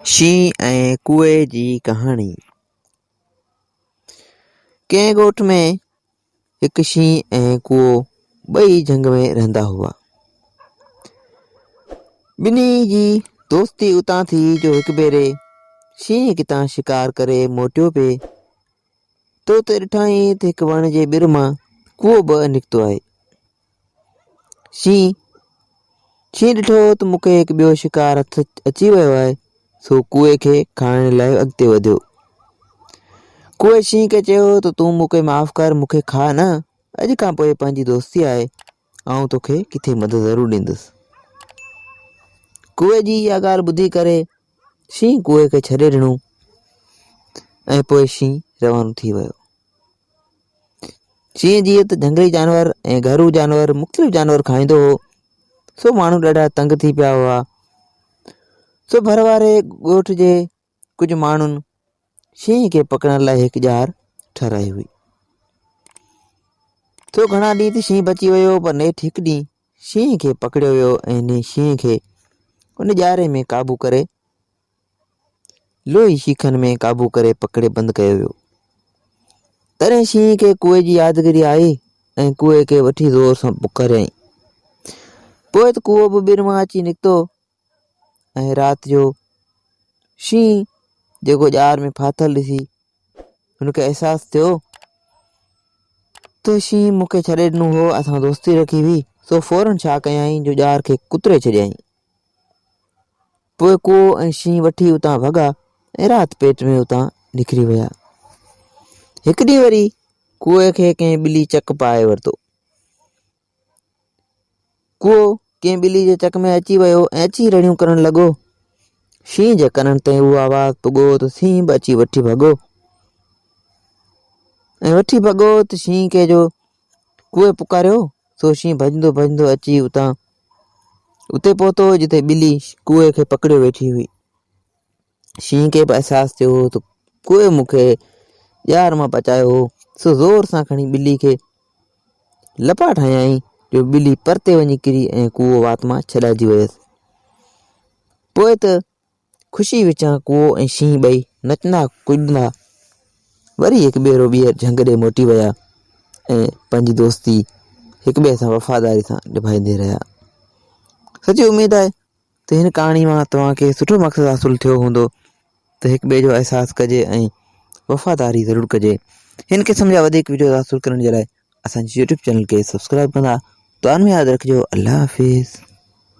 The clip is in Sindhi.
شينهن ۽ ڪوئي جي ڪهاڻي. ڪنهن ڳوٺ ۾ هڪ شينهن ۽ ڪوئو ٻئي جهنگ ۾ رهندا هئا. ٻنهي جي دوستي اتان ٿي جو هڪ ڀيري شينهن ڪٿان شڪار ڪري موٽيو پئي ته اتي ڏٺائين ته هڪ وڻ جي ٻر مان ڪوئو به نڪتو آهي. شينهن شينهن ڏٺو ته مون کي هڪ ٻيو شڪار هٿ اچي ويو آهي، سو ڪوئي کي کائڻ لاء اڳتي وڌيو. ڪوئي شينهن کي چيو ته تون مون کي معاف ڪر، مون کي کاء نه، اڄ کان پوء پنهنجي دوستي آهي، آئون توکي ڪٿي مدد ضرور ڏيندس. ڪوئي جي اها ڳالهه ٻڌي ڪري شينهن ڪوئي کي ڇڏي ڏنو ۽ پوء شينهن روانو ٿي ويو. شينهن جيئن ته جهنگلي جانور ۽ گهرو جانور مختلف جانور کائيندو هو سو ماڻهو ڏاڍا تنگ ٿي پيا هئا سو ڀر واري ڳوٺ جي ڪجهه ماڻهن شينهن کي پڪڙڻ لاء هڪ ڄار ٺهرائي هئي سو گهڻا ڏينهن ته شينهن بچي ويو پر نيٺ هڪ ڏينهن شينهن کي پڪڙيو ويو ۽ انهي شينهن کي ان ڄاري ۾ قابو ڪري لوهي شيخن ۾ قابو ڪري پڪڙي بند ڪيو ويو. تڏهن شينهن کي ڪوئي جي يادگيري آئي ۽ ڪوئي کي وٺي زور سان پڪاريائين. پوء ته ڪوئو به ٻن مان اچي نڪتو ۽ رات جو شينهن جيڪو ڄار ۾ ڦاٿل ڏسي هن کي احساس ٿيو ته شينهن مون کي ڇڏي ڏنو هو، اسان دوستي رکي هئي، سو فورن ڇا ڪيائين جو ڄار کي ڪتري ڇڏيائين. پوء ڪوئو ۽ شينهن وٺي اتان ڀڳا ۽ رات پيٽ ۾ اتان نڪري ويا. هڪ ڏينهن وري ڪوئي کي ڪنهن ٻلي چڪ پائي ورتو. ڪوئو ڪنهن ٻلي جي چڪ ۾ اچي ويو ۽ اچي رڙيون ڪرڻ لڳو. شينهن جي ڪنن تائين اهو آواز پڳو ته شينهن به اچي وٺي ڀڳو ۽ وٺي ڀڳو ته شينهن کي جو ڪوئي پڪاريو سو شينهن ڀڄندو ڀڄندو اچي اتان اتي پهتو جتي ٻلي ڪوئي کي پڪڙيو ويٺي هئي. شينهن کي به احساس ٿيو هو ته ڪوئي مون کي ڄار مان بچايو هو، سو زور سان کڻي ٻلي کي لپاٽ هنيائين جو ٻلي پرتي وڃي ڪري ۽ ڪوئو وات مان ڇڏائجي ويس. پوء ته خوشيء وچان ڪوئو ۽ شينهن ٻئي نچندا ڪڏندا وري هڪ ڀيرو ٻيهر جهنگ ڏي موٽي ويا ۽ پنهنجي دوستي هڪ ٻئي سان وفاداري سان نڀائيندي رهيا. سچي اميد آهي ته هن ڪهاڻي مان توهان کي سٺو مقصد حاصل ٿيو هوندو ته هڪ ٻئي جو احساس ڪجي ۽ وفاداري ضرور ڪجي. هن قسم جا وڌيڪ وڊيوز حاصل ڪرڻ جي لاء اسان جي يوٽيوب چينل کي سبسڪرائب ڪندا. دعائن ۾ ياد رکجو. الله حافظ.